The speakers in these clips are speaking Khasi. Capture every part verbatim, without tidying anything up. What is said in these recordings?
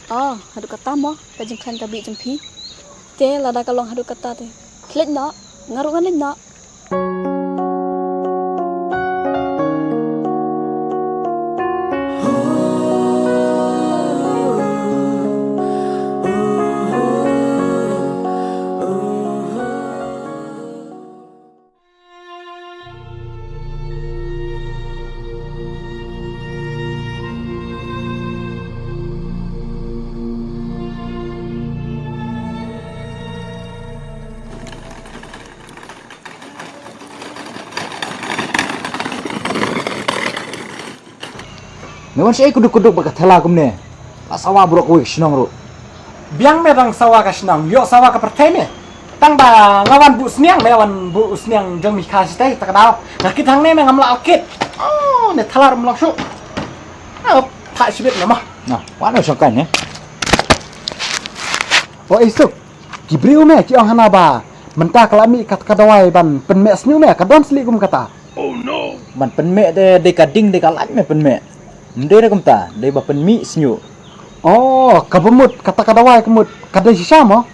Oh, haduh katta mo ka jingkhlaiñ ka bih jong phi. Te lada ka long haduh katta te, leit noh, nga ruh ngan leit noh. Me wan shaei kuduk kuduk bad ka thela kumne? La sawa baroh kawei ka shnong ruh. Biang me dang sawa ka shnong, ïoh sawa ka pyrthei me. Tang ba nga wan buh sniang, me wan buh sniang jong mi kha shatei ta ka daw. Nga kit hangne me ngam lah kit. Oh, ne thela ruh ym long shuh. Ah, phah shibit me mo. Nah, wan shong kan ne. O ei Suk, ki briew me ki ong hana ba mynta ka la mih kat ka dawai ban pynmeh sniuh me, ka don slieh kum kata. Ban pynmeh te dei ka ding dei ka lait me pynmeh. Ym dei re kumta, dei ba pynmih sniuh. Oh, kaba mut kata ka dawai ka mut ka dei shisha mo?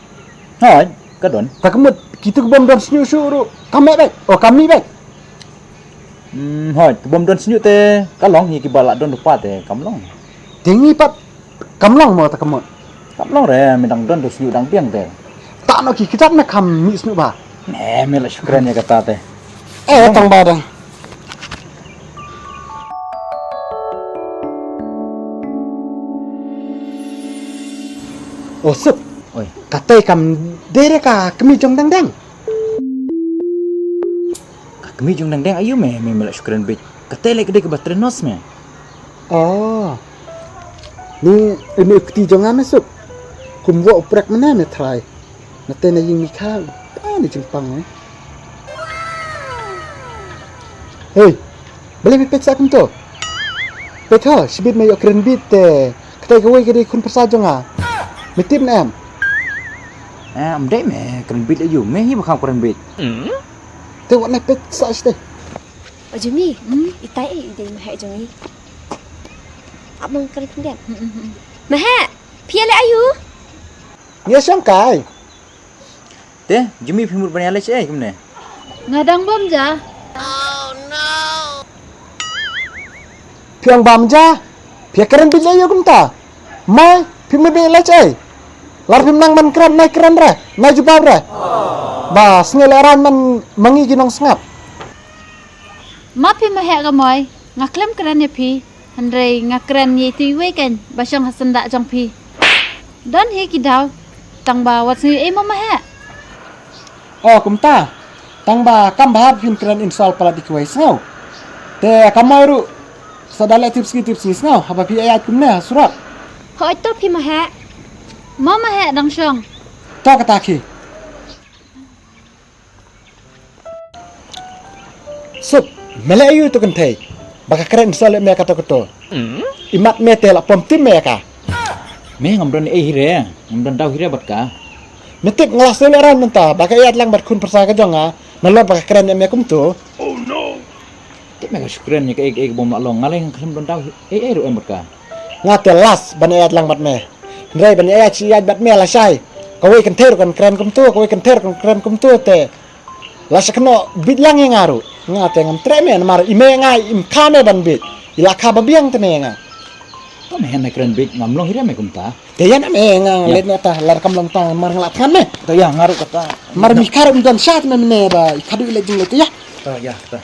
Hooid, ka don. Ta ka mut kitu ki bym don sniuh shuh ruh ka meh beit. Oh, ka mih beit. Hmm, hooid, ki bym don sniuh te ka long, ïa kiba la don lypa te kam long. Te ngi pat kam long mo ta ka mut? Kam long re, me dang don da sniuh dang biang te. Ta noh ki kjat me kham mih sniuh ba. Ne, me la shu kren ïa kata te. Eh, tang ba da. Oh, Suk. Oi. Kata kam dei re ka kmie jong Dang Dang. Ka kmie jong Dang Dang aïu me, me, me la shu kren beit. Kata lei ka dei kaba trenos me. Oh. Ni, ini u kti jong nga me Suk. Kumba u prek mynne me trai. Na te na ïing mi kha, ba ni jingpang eh. Hei, balei me peit sa kumto? Peit ho, shibit me ïoh kren bit te. Kata kawei ka dei khun pyrsa jong nga. Me tip ne em? Eh, ym dei me kren bit aïu, me hi ba kham kren bit. Te wat ne peit sa shatei. O Jimmy, hmm? Itai ei i dei ma heh jong i. Ap nang kren khyndiat. Hmm, hmm, hmm. Ma heh, phi ïaleh aïu? Ngi ïashong kai. Te, Jimmy phi mut ban ïaleh shaei kumne? Nga dang bam ja. Phi ong bam ja? Phi ïakren bit leh ïa kumta. Mai, phi mut ban ïaleh shaei? Lada phim nang ban kren, nai kren re, nai jubab re. Ba, sngew lehraiñ man ma ngi ki nongsngap. Ma phi ma heh ka moi, nga khlem kren ïa phi, hynrei nga kren ïa itu iwei kan ba shong ha syndah jong phi. Don hi ki daw, tang ba wat sngew ei mo ma heh. O kumta, tang ba kam bha ba phin kren insult palat ïa kiwei sngew. Te ka moi ruh sa da leh tipsngi tipsngi sngew haba phi ïaid kumne ha surok. Hooid to phi ma heh. Mo ma heh dang shong. To kata khie. Suk, me leh aïu to kynthei? Ba ka kren shuh leh me kato kato. Imat me te la pom tim me ka. Me ngam don ei hi re, ngam don daw hi re bad ka. Me tip nga la sngewlehrain mynta ba ka ïaid lang bad khun pyrsa ka jong nga, nalor ba ka kren ïa me kumto. Tip me ka shu kren ïa kaei kaei ka bym lah long, nga lei nga khlem don daw ei ei ruh em bad ka. Nga te las ban ïaid lang bad me. Hynrei ban ïaid shi ïaid bad me lashai. Kawei kynthei ruh kan kren kumto, kawei kynthei ruh kan kren kumto te. La sha kynnoh bit lang ïa nga ruh. Nga te ngam treh me namar i mei nga im kha me ban bit. I la kha ba biang te me nga. To me heh me kren bit ngam long hi re me kumta. Te ïa na me nga leit na ta lar kam long ta mar nga la thngan me. To ïa nga ruh kata. Mar mi kha ruh um don sha te me ne ba i kha duh i leit jingleit te ïa. To ïa to.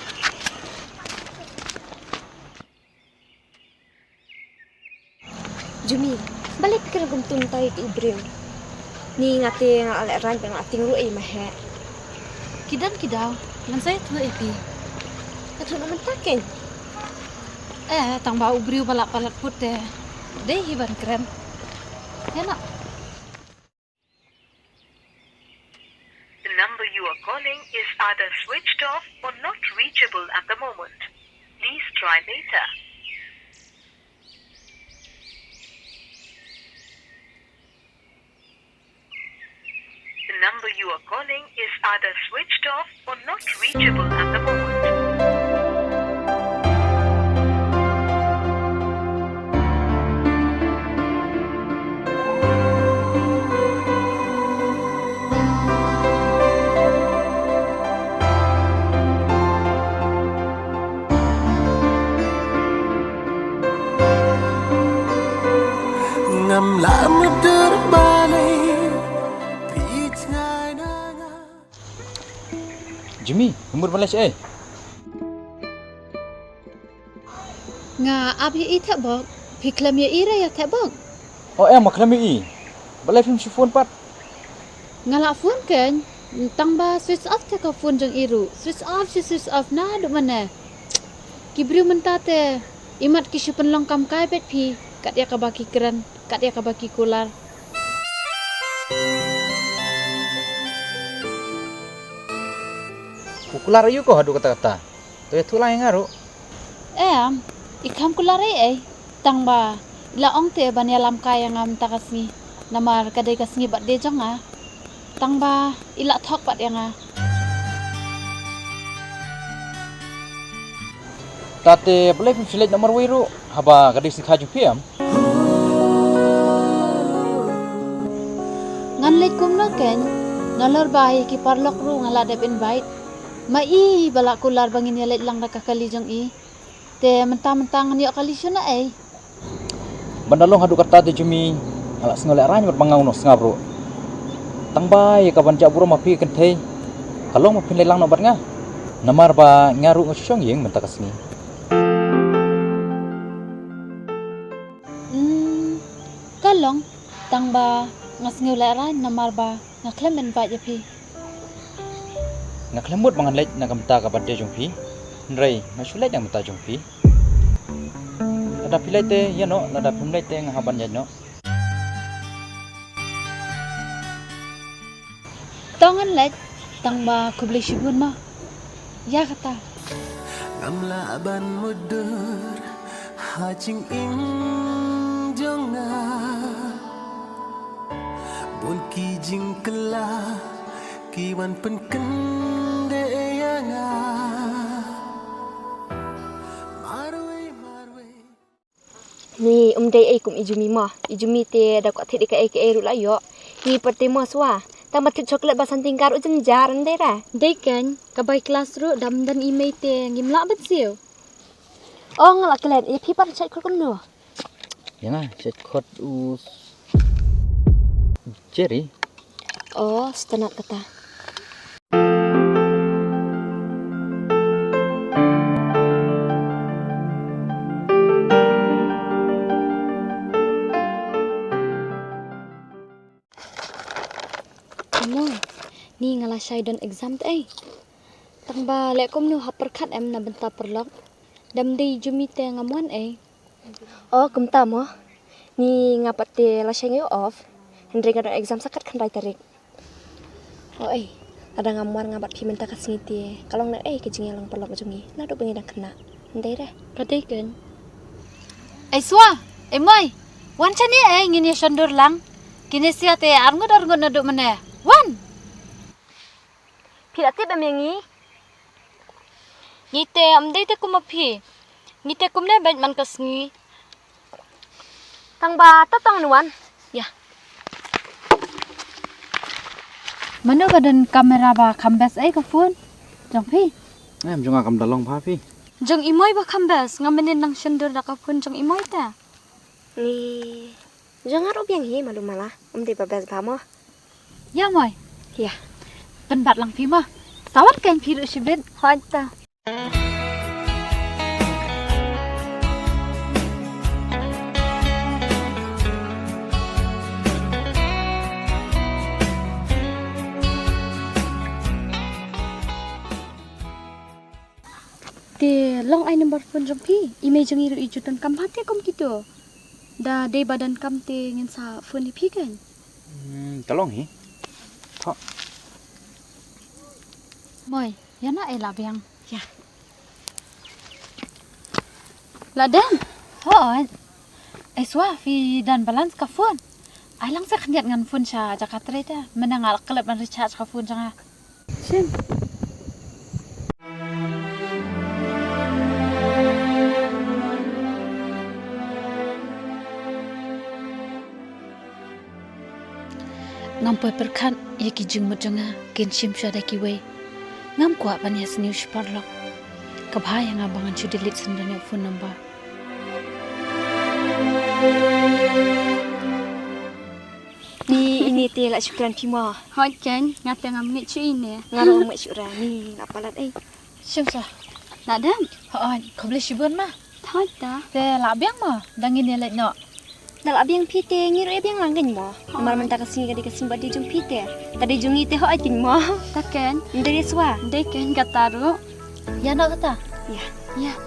Jumi, balei phi kren kumto mynta ïa ki briew? Ni nga te nga la lehrain ba nga la tieng ruh ei ma heh. Ki don ki daw, ngan sa ïathuh ïa phi. Ïathuh na mynta keiñ. Eh, tang ba u briew ba la palat put te dei hi ban kren. Ïa na. The number you are calling is either switched off or not reachable at the moment. Please try later. The number you are calling is either switched off or not reachable at the moment. Ngam lah mutdur balei phi jngai na nga. Jimmy, ka mut balei eh? Nga ap ïa i theh bok, phi khlem ïa i re ïa theh bok. O em, nga khlem ïa i. Balei phim shu phone pat? Nga la phone kein, tang ba switch off te ka phone jong i ruh. Switch off, shi switch off naduh mynne. Ki briew mynta te, imat ki shu pynlong kam kai bad phi, kat ïa kaba ki kren, kat ïa kaba ki kular. U kular aïu ko haduh katta katta? To ïathuh lang ïa nga ruh. Em, i khlem kular ei ei. Tang ba i la ong te ban ïalam kai ïa nga mynta ka sngi. Namar ka dei ka sngi birthday jong nga. Tang ba i la thok pat ïa nga. Tate balei phim shu leit namar wei ruh haba ka dei sngi kha jong phi em? Ngan leit kumno kein, nalor ba ïa ki paralok ruh nga la dep invite. Ma i ba la kular ba ngin ïa leit lang da ka kali jong i. Te mynta mynta ngan ïoh kali shano ei? Ban da long haduh katta te Jimmy, nga la sngew lehraiñ bad ma nga u nongsngap ruh. Tang ba ïa ka ban jah burom ma phi kynthei, ka long ma phin leit lang noh bad nga. Namar ba nga ruh nga shu shong ïing mynta ka sngi. Hmm, ka long, tang ba nga sngew lehraiñ namar ba nga khlem invite ïa phi. Nga khlem mut ba ngan leit na ka bynta ka birthday jong phi. Hynrei nga shu leit na ka bynta jong phi. Lada phi leit te ïa noh, lada phim leit te nga hap ban ïaid noh. To ngan leit, tang ba khublei shibun ma. Ïa kata. Ngam lah ban mutdur ha jingim jong nga. Bun ki jingkylla ki wan pynkynde ïa nga. Marwei marwei. Ni um dei ei kum i Jumi mo. I Jumi te da kwah thied ïa kaei kaei ruh la ïoh. Ni pat te mo swa. Tang ba thied chocolate ba san tyngka ruh jynjar ym dei re. Dei kein, ka bai klas ruh dam don i mei te ngim lah ban siew. Oh nga la klet, ïa phi pat shait khot kumno? Ïa nga shait khot u Jerry. Oh, sngewtynnat kata. Hello. Ni nga la shai don exam te ei. Tang ba leh kumno hap pyrkhat em na bynta paralok. Dam dei Jumi te ngam wan ei. Oh, kumta mo. Ni nga pat te la shai nga ïoh off. Hynrei nga don exam sa kat khyndai tarik. Oh ei, lada ngam wan nga bad phi mynta ka sngi te ka long na ei ka jingïalang paralok jong ngi. Naduh ba ngi dang khynnah. Ym dei re. Ka dei kein. Ei swa, ei moi. Wan shane ei ngin ïa shon dur lang. Kine sia te arngut arngut naduh mynne. Wan. Phi la tip em ïa ngi? Ngi te ym dei te kum ma phi. Ngi te kumne bad man ka sngi. Tang ba ta tang nuan. Ïa. Mano ba don kamera ba kham best ei ka phone? Jong phi? Em, jong nga kam da long pha phi. Jong i moi ba kham best, nga mynnin nang shon dur da ka phone jong i moi te. Ni jong nga ruh biang hi malu mala, um dei ba best ba mo. Ïa moi. Ïa. Pynbat lang phi mo. Sa wan kein phi ruh shibit. Hooid ta. Te long ai number phone jong phi. I mei jong i ruh i ju donkam bha te kum kito. Da dei ba donkam te ngin sa phone ïa phi kein. Hmm, ka long hi. Tho. Moi, ïa na ei la biang. Ïa. La dang. Hooid. Ei swa phi don balance ka phone. Ai lang sa khyndiat ngan phone sha jaka trei te. Mynne nga la klet ban recharge ka phone jong nga. Shen. Ngam poi pyrkhat ïa ki jingmut jong nga kin shim shuwa da kiwei. Ngam kwah ban ïa sniew sha paralok. Ka bha ïa nga ba ngan shu delete shen da ïa phone number. Te la shukran phi mo. Hoi ken, nga te ngam ngeit shuh ine. Nga ruh ngam ngeit shuh ra ni la palat ei. Shim sa. La dam. Hoi, khublei shibun ma. Thot ta. Te la biang ma, dang ngin ïa leit noh. Da la biang phi te ngi ruh ïa biang lang kein mo. Namar mynta ka sngi ka dei ka sngi birthday jong phi te. Ka dei jong ngi te hoi kein mo. Ta ken. Ndei swa. Ndei ken kata ruh. Ïa noh kata. Ïa. Ïa.